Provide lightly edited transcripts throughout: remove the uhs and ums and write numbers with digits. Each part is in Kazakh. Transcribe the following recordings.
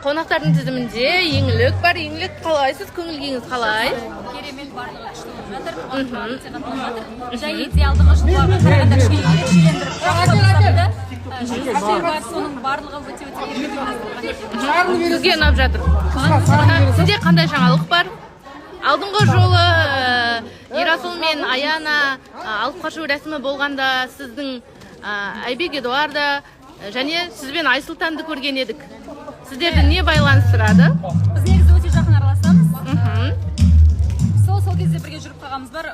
Қонақтардың тізімінде Еңлік бар. Еңлік, қалайсыз? Көңіл күйіңіз қалай? Керемет, барлығы күшті болып жатыр. Туған күн өте қатты жатыр. Және де алдыңғы жылдарға қарағанда кішкене ерекшелендіріп жасапты. Жүзіктер бар, соның барлығы өте өте керемет ұйымдастырылған. Сізге ұнап жатыр. Сізде қандай жаңалық бар? Алдыңғы жолы Ерасыл мен Аяна алып қашу рәсімі болғанда сіздің Айбек, Эдуарда және сізбен Айсұлтанды көрген едік. Сіздерді не байланыстырады? Біз негізі өте жақын араласамыз. Сол кезде бірге жүріп қалғанымыз бар.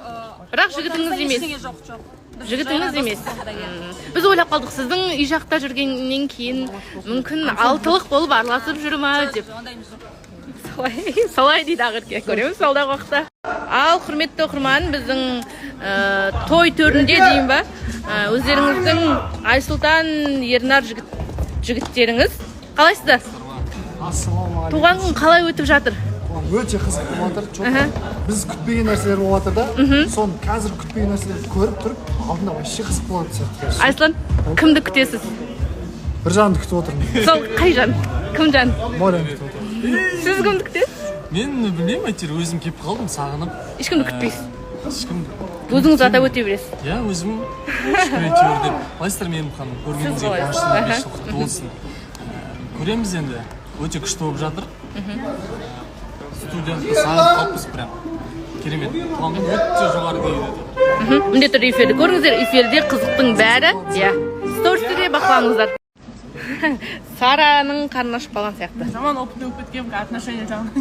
Бірақ жігітіңіз Ортамызда емес. Ештеңе жоқ, жоқ. Біз Жігітіңіз жай ғана емес. дос болғанда, иә. Біз ойлап қалдық, сіздің үй жақта жүргеннен кейін мүмкін алтылық болып араласып жүр ма деп. Жоқ, ондайымыз жоқ. Солай, солай дейді Ақерке. Көреміз алдағы уақытта. Ал, құрметті оқырман, біздің той төрінде дейін ба, өздеріңіздің Айсұлтан, Ернар жігіттеріңіз, қалайсыздар? Ассалаумағалейкум. Туған күн қалай өтіп жатыр? Өте қызық болып жатыр. Че біз күтпеген нәрселер болып жатыр да. Соны қазір күтпеген нәрселерді көріп тұрып, алдында вообще қызық болатын сияқты қазір. Айсұлтан, кімді күтесіз? Бір жанды күтіп отырмын. Сол қай жан? Кім жан? Моряны күтіп отырмын. Сіз кімді күтесіз? Мен білмеймін, әйтеуір өзім келіп қалдым сағынып. Ешкімді күтпейсіз? Ешкім. Өзіңіз атап өте бересіз. Иә, өзім, шүкір әйтеуір деп. Қалайсыздар, Мейірім ханым? Көргенімізге Қалайсыз? қуаныштымын. 5 жыл құтты болсын. Көреміз енді, өте күшті болып жатыр. Студияны сағынып қалыппыз, прям керемет. Туған күн өте жоғары деңгейде өтіп жатыр. Міндетті түрде эфирді көріңіздер, эфирде қызықтың бәрі, иә. Стористе де бақылаңыздар. Сараның қарны ашып қалған сияқты. Жаман опытный болып кеткенмін отношения жағынан.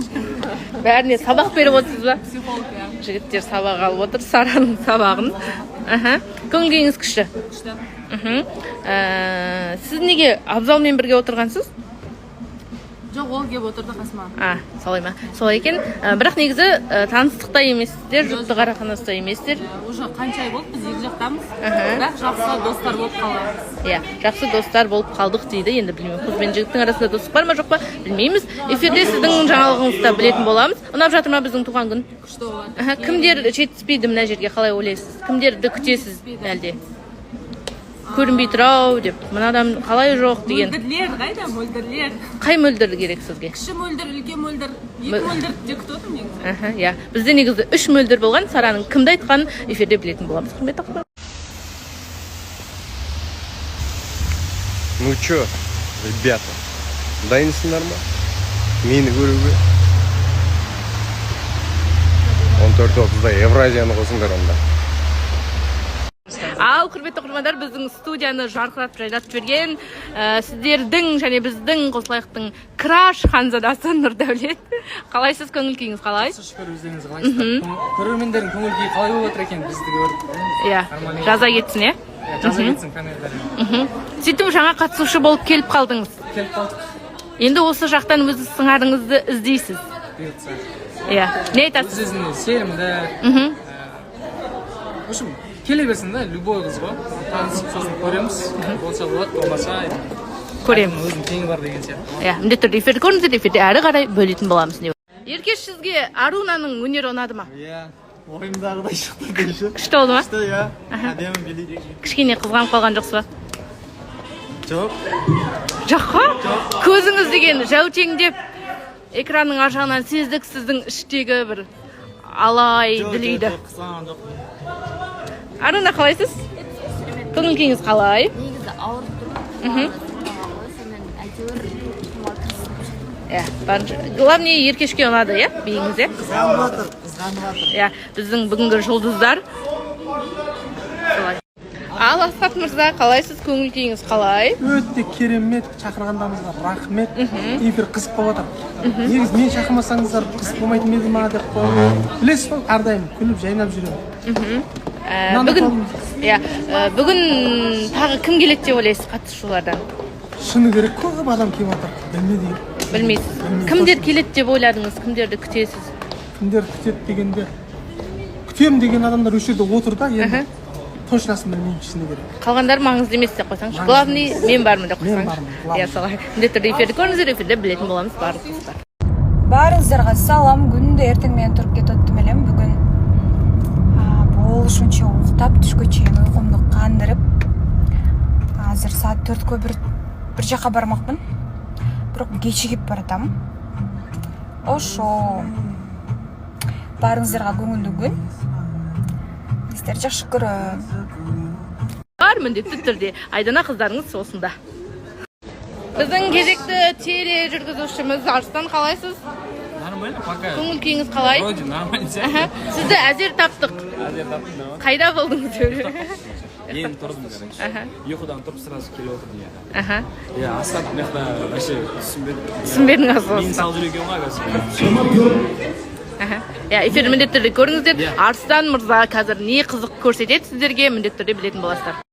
Бәріне сабақ беріп отырсыз ба? Психолог, иә. Жігіттер сабақ алып отыр, Сараның сабағын. Аха, көңіл күйіңіз күшті? Күшті. Сіз неге Абзалмен бірге отырғансыз? Жоқ, ол келіп отырды қасыма. А, солай ма? Солай екен. Бірақ негізі таныстықта емессіздер, жұптық арақатынаста емессіздер. Уже қанша ай болды, біз екі жақтамыз, бірақ жақсы достар болып қалғанбыз. Иә, жақсы достар болып қалдық дейді. Енді білмеймін, қыз бен жігіттің арасында достық бар ма, жоқ па, білмейміз. Эфирде сіздің жаңалығыңызды да білетін боламыз. Ұнап жатыр ма біздің туған күн? Күшті болады. Аха, кімдер жетіспейді мына жерге, қалай ойлайсыз? Кімдерді күтесіз, әлде көрінбей тұр ау деп, мына адам қалай жоқ деген? Мөлдірлер қайда, мөлдірлер? Қай Мөлдір керек сізге? Кіші Мөлдір, үлкен Мөлдір, екі Мөлдірді де күтіп отырмын негізі. Аха, иә, бізде негізі үш Мөлдір болған. Сараның кімді айтқанын эфирде білетін боламыз, құрметті оқырман. Ну чё, ребята, дайынсыңдар ма? Мені көруге? 14.30-да Евразияны қосыңдар онда. Ал, құрметті оқырмандар, біздің студияны жарқыратып, жайлатып жіберген сіздердің және біздің Қосылайықтың краш ханзадасы Нұрдәулет. Қалайсыз, көңіл күйіңіз қалай? Шүкір, өздеріңіз қалайсыздар? Көрермендердің көңіл күйі қалай болып жатыр екен бізді көріп? Иә, жаза кетсін, иә. Иә, жаза кетсін комментарий. Сөйтіп жаңа қатысушы болып келіп қалдыңыз. Келіп қалдық. Енді осы жақтан өз сыңарыңызды іздейсіз. Бұйыртса. Иә, не Өз айтасыз? өзіне сенімді. В общем, келе берсін да, любой қыз ғой, танысып, сосын көреміз, болса болады, болмаса Көреміз. өзінің теңі бар деген сияқты. Иә, міндетті түрде эфирді көріңіздер, эфирде әрі қарай бөлетін боламыз. Не, Еркеш, сізге Арунаның өнері ұнады ма? Иә, ойымдағыдай шықты дейші. Күшті болды ма? Күшті, иә, әдемі билейді. Кішкене қызғанып қалған жоқсыз ба? Жоқ. Жоқ па? Көзіңіз деген жәутеңдеп, экранның ар жағынан сездік сіздің іштегі бір алай Жоқ, дүлейді. жоқ, қызғанған жоқпын. Аруна, қалайсыз? Көңіл күйіңіз қалай? Негізі ауырып тұрмын, ғой, сонымен әйтеуір тұтынуға тырысып шықтым. Иә, барынша. Главное, Еркешке ұнады, иә, биіңіз, иә? Қызғанып жатыр, қызғанып жатыр. Иә, біздің бүгінгі жұлдыздар солай. Ал, Асхат мырза, қалайсыз? Көңіл күйіңіз қалай? Өте керемет, шақырғандарыңызға рахмет. Эфир қызық болып жатыр. Негізі мені шақырмасаңыздар, қызық болмайтын еді ма деп қоямын. Білесіз ғой, әрдайым күліп жайнап жүремін. Мынаны Бүгін қалдым. иә, бүгін тағы кім келеді деп ойлайсыз қатысушылардан? Шыны керек, көп адам келіп жатыр, білмедім. Білмейсіз. Кімдер келеді деп ойладыңыз? Кімдерді күтесіз? Кімдер күтеді дегенде, күтемін деген адамдар осы жерде отыр да. Енді точносын білмеймін, шыны керек. Қалғандары маңызды емес деп қойсаңызшы. Маңызды. Главный, мен бармын деп Мен қойсаңызшы. бармын, главный. Иә, солай. Міндетті түрде эфирді көріңіздер, эфирде білетін боламыз барлық қыздар. Баарыңыздарга салам! Күндө эртең менен туруп кетип аттым элем. Бүгүн болушунча уктап, түшкө чейин уйкумду кандырып, азыр саат 4кө бир жака бармакмын. Бирок кечигип баратам. Ошо, баарыңыздарга көңүлдүү күн. Сиздерди жакшы көрөм. Бар, міндетті түрде. Айдана қыздарыңыз осында. Біздің кезекті тележүргізушіміз Арыстан, қалайсыз? Нормально пока. Көңіл күйіңіз қалай? Вроде нормально Аха. сияқты. Сізді әзер таптық. Әзер таптым, нормально. Қайда болдыңыз? Енді тұрдым, короче. Ұйқыдан тұрып, сразу келіп отырдым, иә. Иә, Асхат мына жақта вообще түсінбедім. Түсінбедің. Мені Асхат. салып жүр екен ғой, оказывается. Иә, эфирді міндетті түрде көріңіздер. Иә. Арыстан мырза қазір не қызық көрсетеді сіздерге, міндетті түрде білетін боласыздар.